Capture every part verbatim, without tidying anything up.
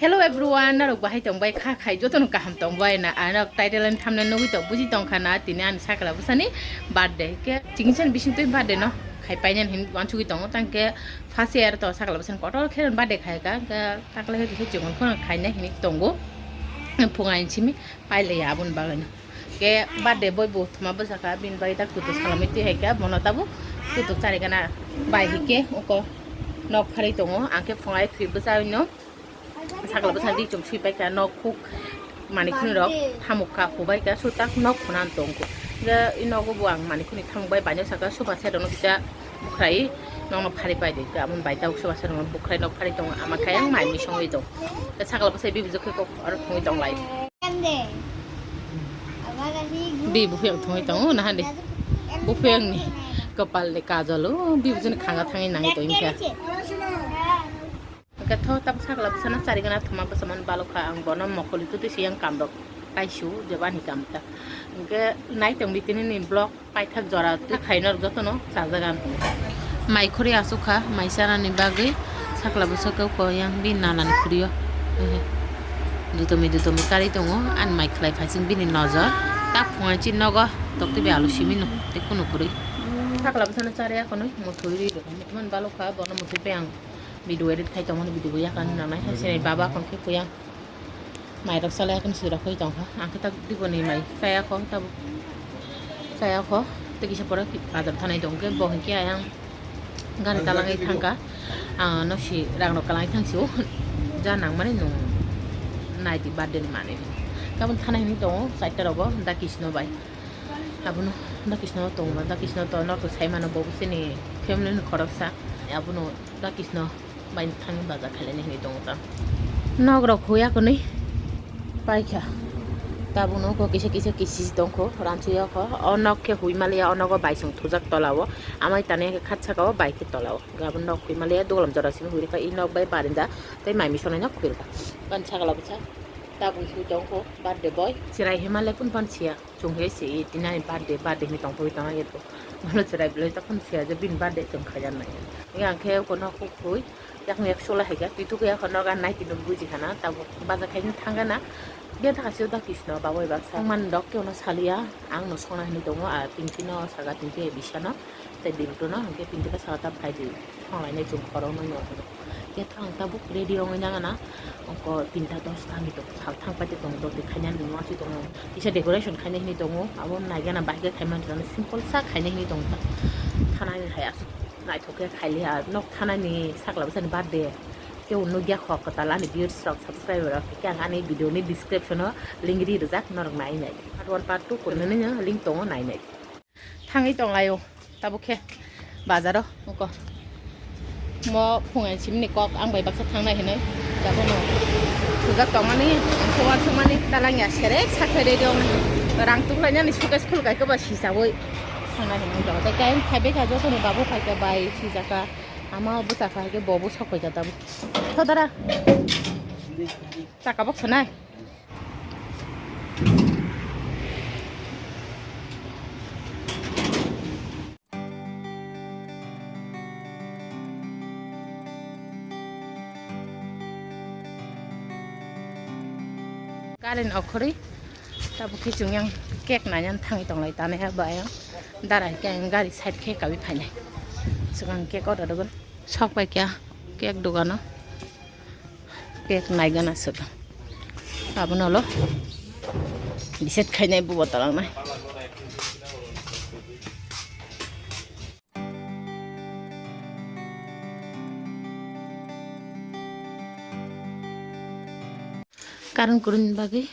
Hello everyone, narok bahai tong bai kha khai jotono kaham tong bai na, ano title and thumbnail nugui tong buji tong kha na, tini ani sakla bwsani birthday. Ke chingchan bising twi birthday no khai painani hin wansugui tongo, tang ke first year to sakla bwsani kotor khe birthday khai ka, ke takle khe kisa chikon kheno khaina hini tongo. Phunga insimi pailaya aboni bagwi no. Ke birthday boy bo thuma bwsa kha, bini bagwi tak kutuk salamwi twi hai khe bono tabuk kutuk chari gana bai hai khe uko nok pharwi tongo, ang khe phunga ai thwi bwsa no. Sakla bwsa di chum sui pai kha, nok khuk mani khuni rok thamuk kha, hubai kha, sutak nok khuna tong kho. Ga i nogo bo ang mani khuni thamuk bai baino saka sofa set rok no kisa bukhrai nok no phari pai de, ga amon bai ta sofa set rok no bukhrai nok phari tong, ama kha yang mai mi songwi tong. Ga sakla bwsa bibu jokhe kok aro thungwi tong lai. Bi buphuyang thungwi tong, na hande buphuyang ni kapal ni kajol, o bibu jani khanga thangwi nangwi tong kha. Hwnkhe tho tabuk sakla bwsano chari gana thuma bwsa man balok kha, ang bono mokoli twi twi se yang kam rok kaisu jeba ni kam ta. Hwnkhe nai tong di tini ni vlog paithak jora twi khaino jotono chajagan. Mai khuri asuk kha, mai chana ni bagwi sakla bwsa khe ko yang bi nanan khuri o. Dutomi dutomi kari tongo, ani mai khlai phaising bini nojor. Tak phunga chi nogo tok twi be alu simi no, tei kunu khuri. Sakla bwsano chari akhonwi muthwi ri rw, muthwi man balok kha, bono muthwi pe ang. Video edit khai tongmani video bo yakan nangnai hai sinai baba kon khe kuyang. Mai rok salai akon sui rok koi tong kha. Ang khe tak diboni mai kaya kho tabuk kaya kho. Tei kisa pora bazar thanai tong khe bo hinkhe ayang gari talangwi thangkha. Ang no si rang rok kalangwi thang si o ja nangmani nung nai di birthday ni manwi. Tabuk thanai hinwi tongo chaita rogo da Kisno bai. Abono da Kisno tongma da Kisno to nok to sai mano bo sini family ni khoroksa. Abono da Kisno bai thang bazar khailani hinwi tongo ta. Nok rok huya kwnwi paikha. Tabuk no kisa kisa kisi tongkho ransuya kho. O nok khe hui maliya, o nogo bai song thujak tola o. Amai tani khe khat saka o bai khe tola o. Gabon nok hui maliya dogolam jora simi hui rikha i nok bai barinda tei mai misonai nok hui rikha. Ban sakala bwsa tabuk hui tongkho birthday boy. Chirai hima le kun ban siya. Chwng khe se tini ani birthday, birthday hinwi tongthogwi tongna khe bono chwrai bwlai tokphano siya je bini birthday chwng khaijak nai. Hwnkhe ang khe kono kuk khui yakung yak sola hai khe twi thuk ya khorok nai tini buji khana tabuk baja khaini thang gana. Bia thaka sio da Kisno babo bai baksa mani rok khe ono saliya ang no songna hinwi tongo, a Pinky no saka Pinky bisano. Tei Bintu no hwnkhe Bintu khe saka ta phai di, songlai nai chwng khoroknwi no. Khe thang tabuk ready wngwi nang gana, ongko tinta dos ta hinwi tongo, sal thang pai tong, doti khaina hinwi wansui tongo, kisa decoration khaina hinwi tongo, abo nai gana bahai khe khaimani simple sa khaina hinwi tongo. Thana ni hai aswk naithok khe khailiya, nok thana ni sakla bwsani birthday. Tei o nukya kho kwtal ani viewers rok, subscriber rok, khe ang ani video ni description o link ri rijak, norok nai nai. Part one, part two kwrwini link tongo, nai nai. Thangwi tonglaio tabuk khe bazaro uko. Mo phungai simni kok ang bai baksa thangnai hinwi. Dabono thujak tongmani, ang khe uansukmani, talangya serek sakhai ready wngnai. Rang tuklainani suitcase khulkai khe ba sisaui thangnai hinwi tong. Tei kaiyang phaibai kha jotoni babu phaikha bai sijaka. Ama bwsa kha khe bo bo sok phaikha tabuk. Thodara. Chakabok sanai. Current okhorwi tabuk khe chwng yang cake naina thangwi tonglai tani ha bai ang dara khe ang gari side khe kawi phainai swkang cake order rwgwno sok pai kha cake dogano. Cake naigana swk. Abono lo reset khainai bubo talangnai. Current kwrwini bagwi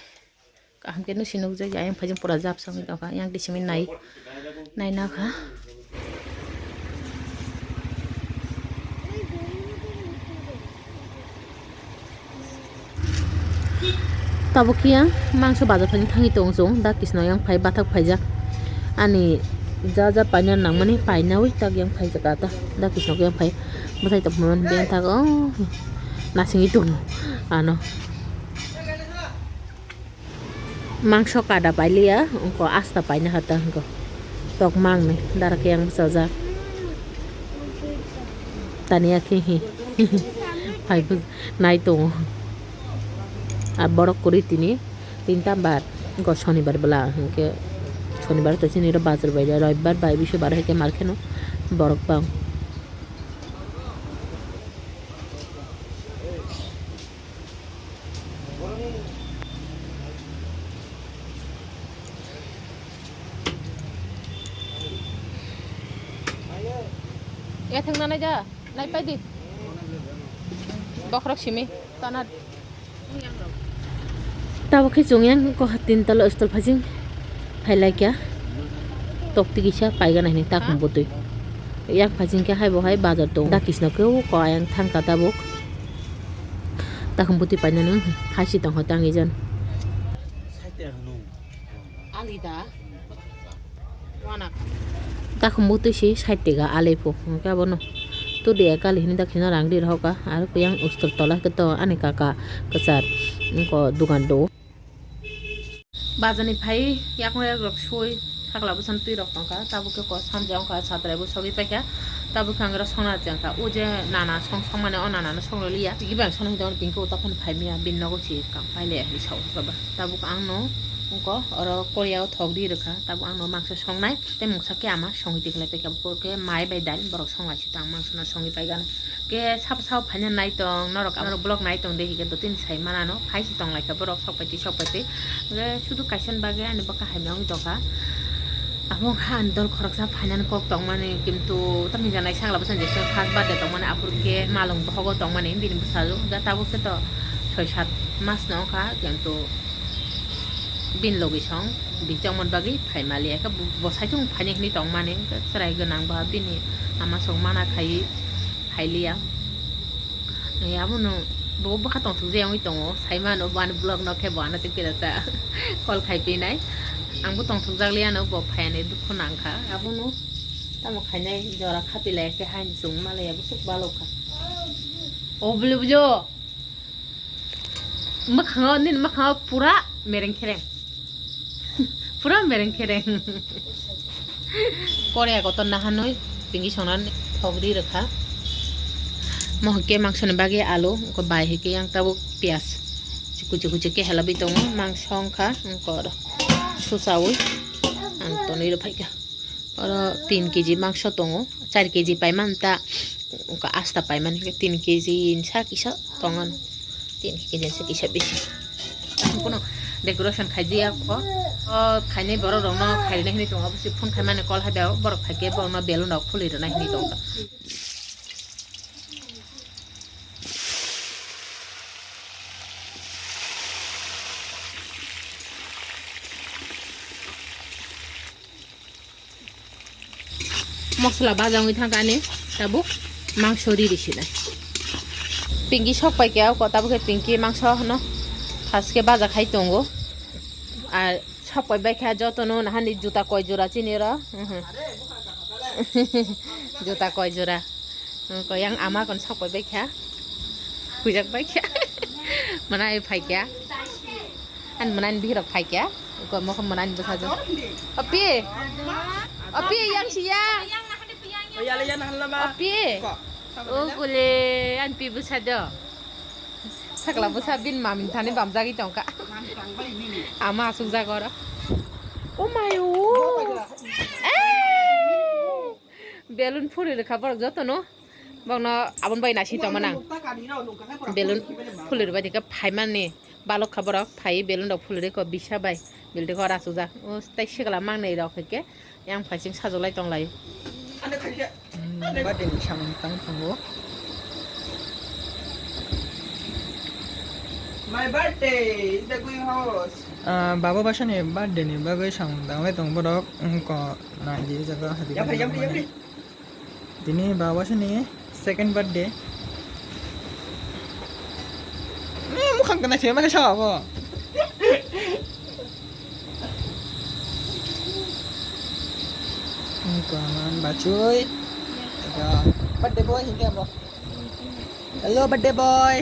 kaham khe nusi nukjak ya, yang phaijak pura jabsongwi tongkha, yang disimi nai, nai nakha. Tabuk khe yang mangso bazar phaina thangwi tongo chwng, da Kisno yang phai bathak phaijak, ani ja ja paina nangmani painawi tak yang phaijak ata, da Kisno yang phai bwthai tongmani beng tak o nasingwi tongo ano. Mangso kada pailiya, ungko asta paina hata ungko. Tok mangni, dara khe yang bwsajak. Tani akhe hi. Phai bw-, nai tongo. Ah, borok kwrwi tini tinta bar, go sonibar bwla, hinkhe sonibar to chini ro bazar bai, roibbar bai, bisobar hai khe mar kheno borok bang. Ya thang nanai ja, nai pai di. Bokrok simi, tanat. Tabuk khe chwng yang ko tin tala stol phajing phai lai kya. Tok tigi sa paiga nai ni takhum butui. Yang phajing khe hai bo hai bazar tong. Da kisno khe o ko ayang thang ka tabuk. Takhum butui painani phasi tong ho tang ijan. Alida. Takhum butui si side tega alai pho. Hwnkhe abono tudi ekali hini dakhe no rang ri rohor ka. Aro kuyang ustor tola khe to ani kaka kwchar. Wngko dugan do. Bazani phai yakung yak rok sui sakla bwsano twi rok tongkha. Tabuk khe ko samjak wngkha satrai bo sogwi paikha. Tabuk khe ang oro songna chengkha. O je nana song songmani o nana no songroliya. Tigi bai ang songna hwnkhe tini khe o takhon phaimya bini nogo si kang pailaiya hinwi sao baba. Tabuk ang no wngko oro koryao thok ri rwkha. Tabuk ang no mangsa songnai tei mungsa khe ama songwi tikhlai paikha. Bo khe mai bai dal borok songlai si tang mangsa no songwi paigano. Khe sabo sabo phaina nai tong norok, norok vlog nai tong de hike do tini sai manano phai si tong lai kha borok sok pai twi sok pai twi. Hwnkhe sudu kaisa ni bagwi ani bwkha hamya wngwi tong kha. Abo wngkha ani dol khoroksa phainani kok tongmani, kintu tamni janai sakla bwsani jeswk first birthday tongmani, aphuru khe malung bohogo tongmani bini bwsajwk. Hwnkhe tabuk khe to soi sat mas no wngkha, kintu bini logi song bijak mon bagwi phai maliya khe bo, bo saichung phaini hinwi tongmani, hwnkhe chwrai gwnang ba bini ama song mana khai phailiya. Abono bo bwkha tongthok jeyongwi tongo, saimano bo ani vlog no khe bo ano tei pirasa call khai pinai. Ang bo tongthok jak liya no bo phaiani dukhu nang kha. Abono tamo khainai jora khapi lai khe haini chwng ma laiya bwswk balo kha. O bwlwi bwlwi o. Mwkhango, nini mwkhango pura mereng khereng. Pura mereng khereng. Korea kotor nahanwi pinki songnani thok ri rwkha. Mo hwnkhe mangsoni bagwi alu, wngkha bai hwnkhe yang tabuk piyaj. Chuku chuku khe helabwi tongo, mangso wngkha, wngkha oro susaui ang tonwi rwphaikha. Oro tin keji mangso tongo, char keji paimani ta, wngkha asta paimani hwnkhe tin keji ni sa kisa tongo, tin keji ni sa kisa bisi. Kuno decoration khai diya kho, o khainai borok rokno khairina hinwi tongo, bisi phone khaimani call hai da borok phaikhe borokno balloon rok khulwi rwna hinwi tongo. Mosla baja wngwi thangkha ani tabuk mangso riri sinai. Pinki sok pai khe o tabuk khe pinki mangso no first khe baja khai tongo. Ar sok pai bai kha jotono nahani juta koi jora chini ro. Juta koi jora. Ko yang ama kon sok pai bai kha. Kujak bai kha. Mana ai phai kha. An manan bihirok phai kya? Ko mo ko manan bwsa jo. Api. Api yang sia. Api. O gule an pi bwsa do. Sakla bwsa bin mamin thani bamjagwi tongka. Ama asuk jagora. O mayo. Eh! Balloon phuri rwkha borok jotono. Bokno aboni bai naising tongma nang. Balloon phulwi rwbaidi khe phaimani balok kha borok, phai balloon rok phulwi rwkha bisa bai building o rasukjak. O tei sikla mangnwi rok hai khe yang phaising sajuklai tonglaio. Hmm, birthday ni samung tang tongo. My birthday is the greenhouse. Ah, baba basani birthday ni bagwi samung tanglai tongo borok. Wngkha naidi jaga happy birthday. Yapri, yapri, yapri. Tini baba sini second birthday. Ni mukhang kena sih, mana siapa? Kawan bacui. Ya, birthday boy ini apa? Hello, birthday boy.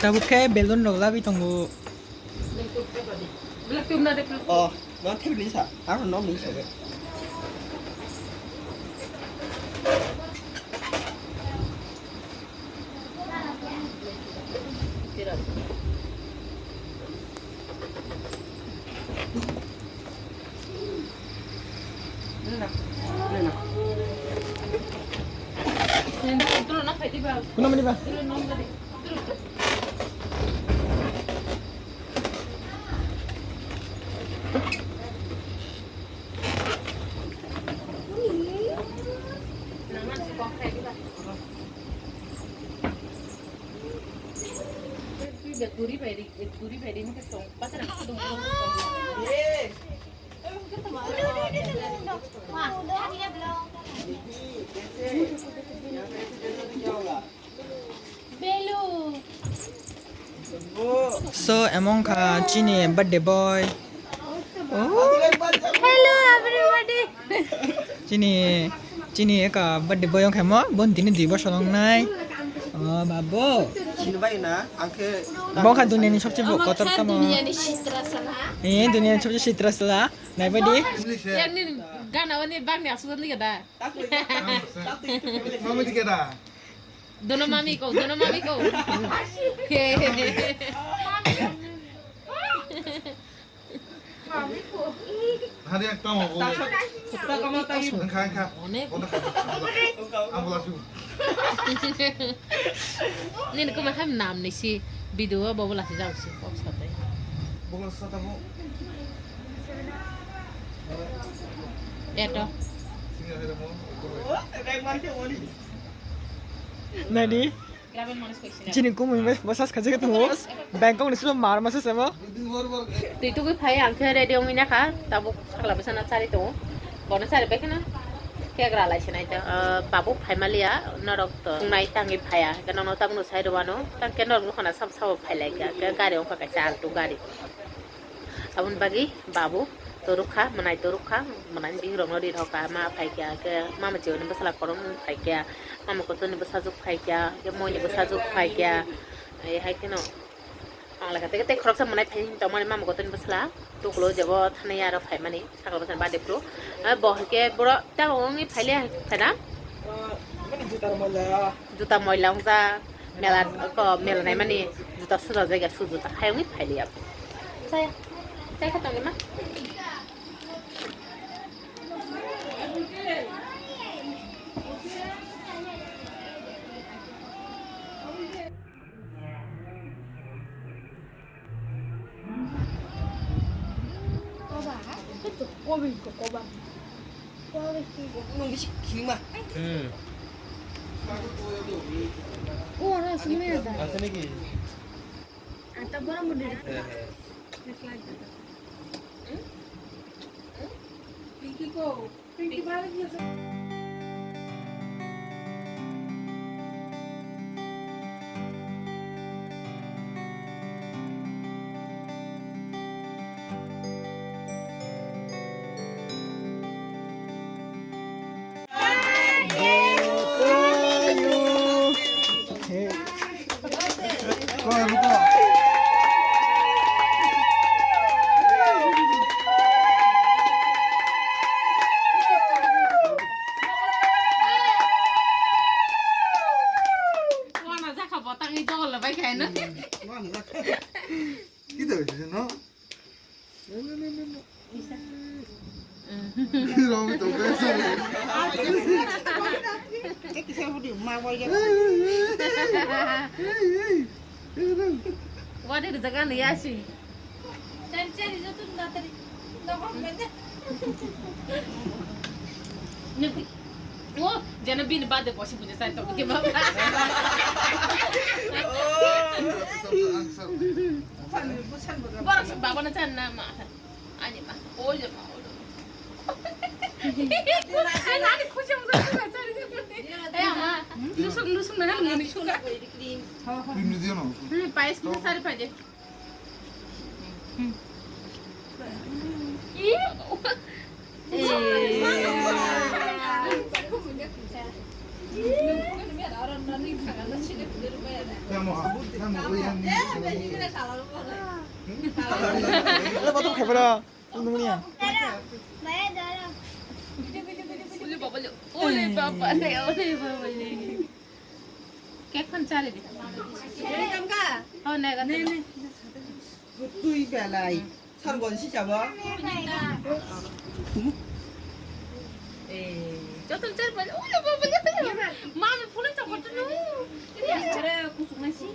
Tabuk khe balloon rok labwi tongo. Oh, no, table ni sa. Ang no ni sa. Kuna mani ba? So, emo wngkha chini birthday boy. Oh. Hello, everybody. Chini, chini eka birthday boy wngkha mo, bon tini dui bosor wngnai. Oh, babu. Sini bai na, ang khe bo kha duniani sobse bo kotor tamo. Duniani sitra sala. Eh, duniani sobse sitra sala. Nai bai di. Yang ni gana wani bang ni asudan ni gada. Mami di gada. Dono mami ko, dono mami ko. Hari ekta mau. Engkha, engkha. Onek. Ambo lasu. Nini kuma ham nam ni si video bobo lasi jao si kok satai. Bobo lasi satai mo. Eto. Nadi. Chini kumui bai bwsas khachi khe tongo. Bangkok ni silo mar masa sabo. Twi tugui phai ang khe ready wngwi nakha. Tabuk sakla bwsano chari tongo. Bono chari bai kheno kegra lai sinai ta. Ah, babu phai maliya norok to nai tangwi phaiya. Khe nono tabukno sai rwmano. Tang khe norok nukhana sabo sabo phai lai kha. Khe gari wngkha kaisa alto gari. Aboni bagwi babu toruk kha, mwnai toruk kha, mwnai bihik rokno ri rok kha, ma phai kha, khe mama chewni bwsala korong phai kha, mama kotorni bwsajwk phai kha, khe moini bwsajwk phai kha, ai hai kheno ang lekha tei, tei khoroksa mwnai phai tongmani mama kotorni bwsala, tukulo jebo thanai aro phaimani, sakal bwsani birthday phuru, bo hai khe boro tabuk wngwi phai le hai khe na. Juta moila wngjak, mela ko mela naimani juta suja jaiga su juta hai wngwi phai liya. Chaya, chaya khe tongni ma. Koba, koba. Nwng bisi khima. Hmm. O, oro sumaya da. Asli ki? Ata bora mudi. He, he. Pinky ko. Pinky balik ya. Wana jakha botang i dol bai khaino. Wana jakha. Kita bisa no? No, no, no, no, no. Romi to kaisa. Ek kisa budi ma wai ya. Wadi jaga ni yasi. Chari chari joto na tari. O, jana bini bade bosi buje sai to ke baba. Borok se baba na chan na ma. Ani ma, o je ma, o je ma. Ai, nani khushi mo sa sa sa. Eh, ama, lusuk, lusuk na, nani suka. Cream ni diyo no. Hmm, pais kita sari paje. Hmm. Ih. Eh. Wala bathroom khaibara. Nungya. Ole baba le, ole baba le, ole baba le. Cake khan chari de. Oh, ne, ne, ne. Tui belai. Sar gon si chabo. Eh, joton chari bale, ole baba le. Mami phone chakot no. Are kusuk na si.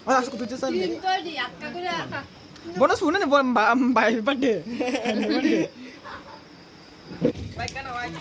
Ah, asuk tu jesan. Din to di akka gula. Bono suna ni bon ba, bai birthday. Bai kana bai.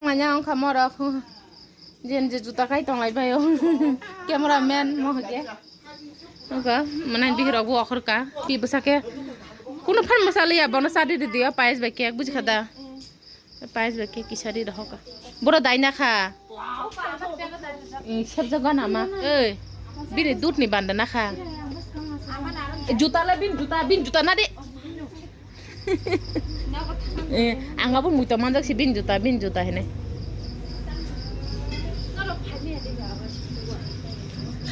Manya wngkha morok. Jen je juta kai tonglai bai o. Camera man mo hake. Oka, manai bihirok bo okhorka. Pi bwsake. Kuno phan mwsaliya, bono sadi di diya, pais bai kek, bujikha da? Pais bai kek kisa di rohoka. Boro dai na kha. Eh, sebjak gana ma. Ei, bini dut ni banda na kha. Juta la bin juta, bin juta na di. Eh, ang abo muitu manjak si bin juta, bin juta hene.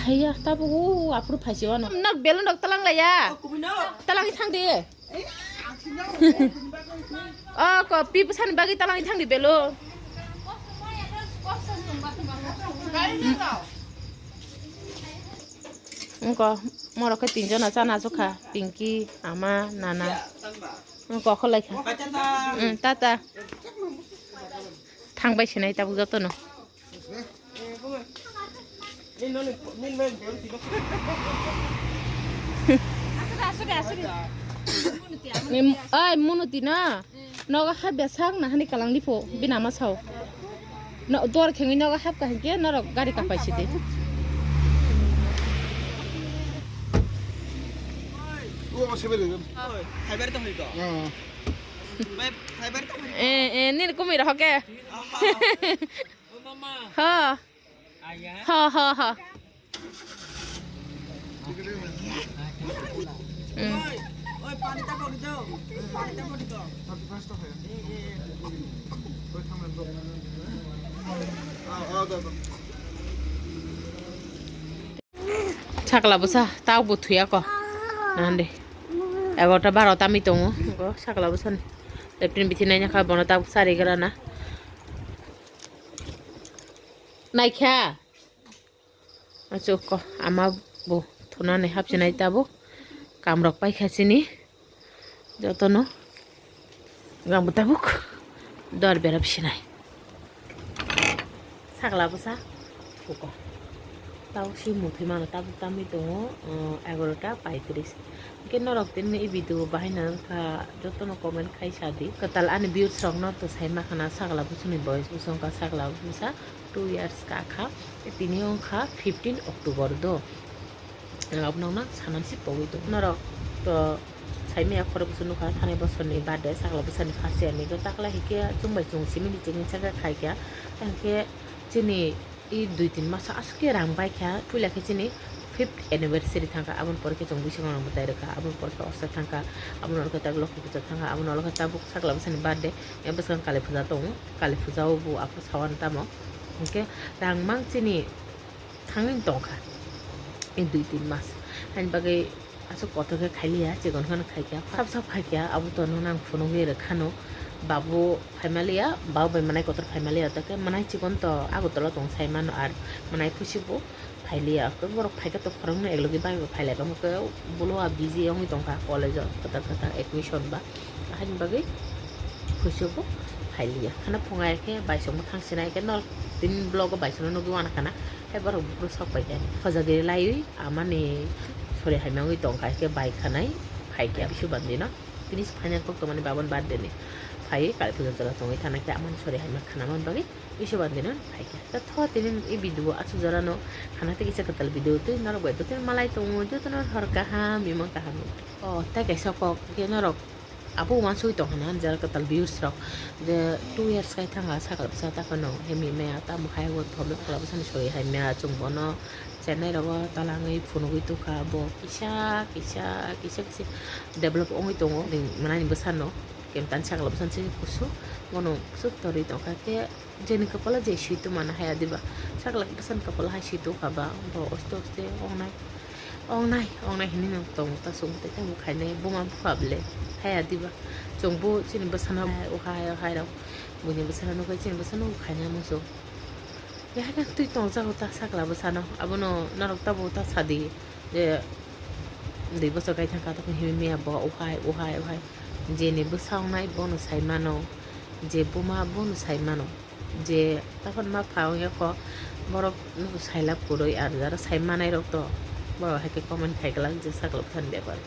Haiya, tabuk o aphuru phaisi wano. Nok belon rok talang laiya. Talang thang di. O ko pi bwsani bagwi talang thang di belo. Wngkha, morok khe tinjona chana aswk kha, Pinky, Ama, Nana. Wngkha, okhorlai kha. Wng, tata. Thangbai sinai tabuk jotono. Oi, Munuti na? Nogo hap ya sak na hani kalang di pho, bini ama sao. No, dor khengwi nogo hap ka hinkhe norok gari kapai sidi. Fiber to hoito. Fiber to hoito. Eh, eh, nini kumui rohoke. Ho. Ho, ho, ho. Sakla bwsa tabuk bo thuya ko. Nande. Egarota barota mi tongo. Sakla bwsani. Leptin bithi naina kha bono tabuk sari gra na. Naikha. Achuko ama bo thunani hapsinai tabuk. Kamrok paikha chini. Jotono. Gangbo tabuk. Dor berap sinai. Sakla bwsa. Fuko. Tabuk si muthwi mano tabuk tamwi tongo, uh, egarota paitris. Hwnkhe norok tini i video bahai nang kha jotono comment khai sa di. Kwtal ani viewers rokno to sai ma khana sakla bwsani boyes bwsa wngkha sakla bwsa. Two years ka kha, tini wngkha fifteen October do. Ang abono wngna sanamsi pogwi tongo. Norok to saimaya khorok bwswk nukha, thanai bosorni birthday, sakla bwsani first year ni, to takla hikhe chwngbai chwng simi ni chini chakha khaikha. Tangkhe chini i dui tin masa aswk khe rang baikha, puila khe chini fifth anniversary thangkha, aboni pore khe chwng bisingo rang mwtai rwkha, aboni pore khe osa thangkha, aboni ulo khe tabuk lokhi puja thangkha, aboni ulo khe tabuk sakla bwsani birthday, bwskang kali puja tongo, kali puja o bo aphuru sawan tamo. Hwnkhe rang mang chini thangwi tongkha. Ei dui tin mas. Haini bagwi aswk kotor khe khailiya, chikon kheno khaikha. Sab sab khaikha, abo to nono ang phunugwi rwkhano. Babu phaimaliya, babu bai mwnai kotor phaimaliya, tei khe mwnai chikon to Agartala tong sai mano, ar mwnai pusi bo phailiya. Borok phaikhe to khoroknwi eklogi bike bo phailaibamo khe, bolo a busy wngwi tongkha college o kwtal kwtal admission ba. Haini bagwi pusi bo phailiya. Khana phungai khe baisongbo thangsinai khe nol tin vlog o baisongno nugwi uanakhana. Borok buphuru sok pai khe hojagiri laiwi amani sori haima wngwi tong kha, khe bai khanai phai khe bisu bandi no. Tini se final kok tongmani babon birthday ni phai kali puja jora tongwi thana khe amani sori haima khana man bagwi bisu bandi no phai khe. Ta tho tini e video o asuk jora no khana tei kisa kwtal video twi norok bai twi malai tongo, jotono hor kaham bimang kaham. O tai kaisa kok khe norok abo uansugwi tong hwnwi ani jora kwtal viewers rok je two years khai thangkha sakla bwsa ta phano himwi maya tamo khai o thomwi sakla bwsani sori hai maya chwng bono chennai rogo talangwi phunugwi tongkha bo kisa kisa kisa kisa develop wngwi tongo manani bwsano kemtani sakla bwsani se kusuk bono kusuk torwi tongkha khe. Jeni kwpalo je swi tongmani haya diba? Sakla bwsani kwpalo hai swi tongkha ba? Bo oste oste ongnai, ongnai, ongnai hinwi nwng tongo ta chwng tei tamo khainai buma bupha bwle haya diba? Chwng bo chini bwsano hai, o hai, o hai rok. Buini bwsano nukwi chini bwsano bo khainai muchung. Yaha khe twi tongjago ta sakla bwsano. Abono norok tabuk ta sadi. Je dui bosor kai thangkha, tokhe himwi maya bo, o hai, o hai, o hai. Jeni bwsa ongnai bono sai mano, je buma bono sai mano, je taphor ma pha wngya kho, borok no sai lab kwrwi, ar jara sai manai rok to borok hai khe comment khai glak je sakla bwsani bepar.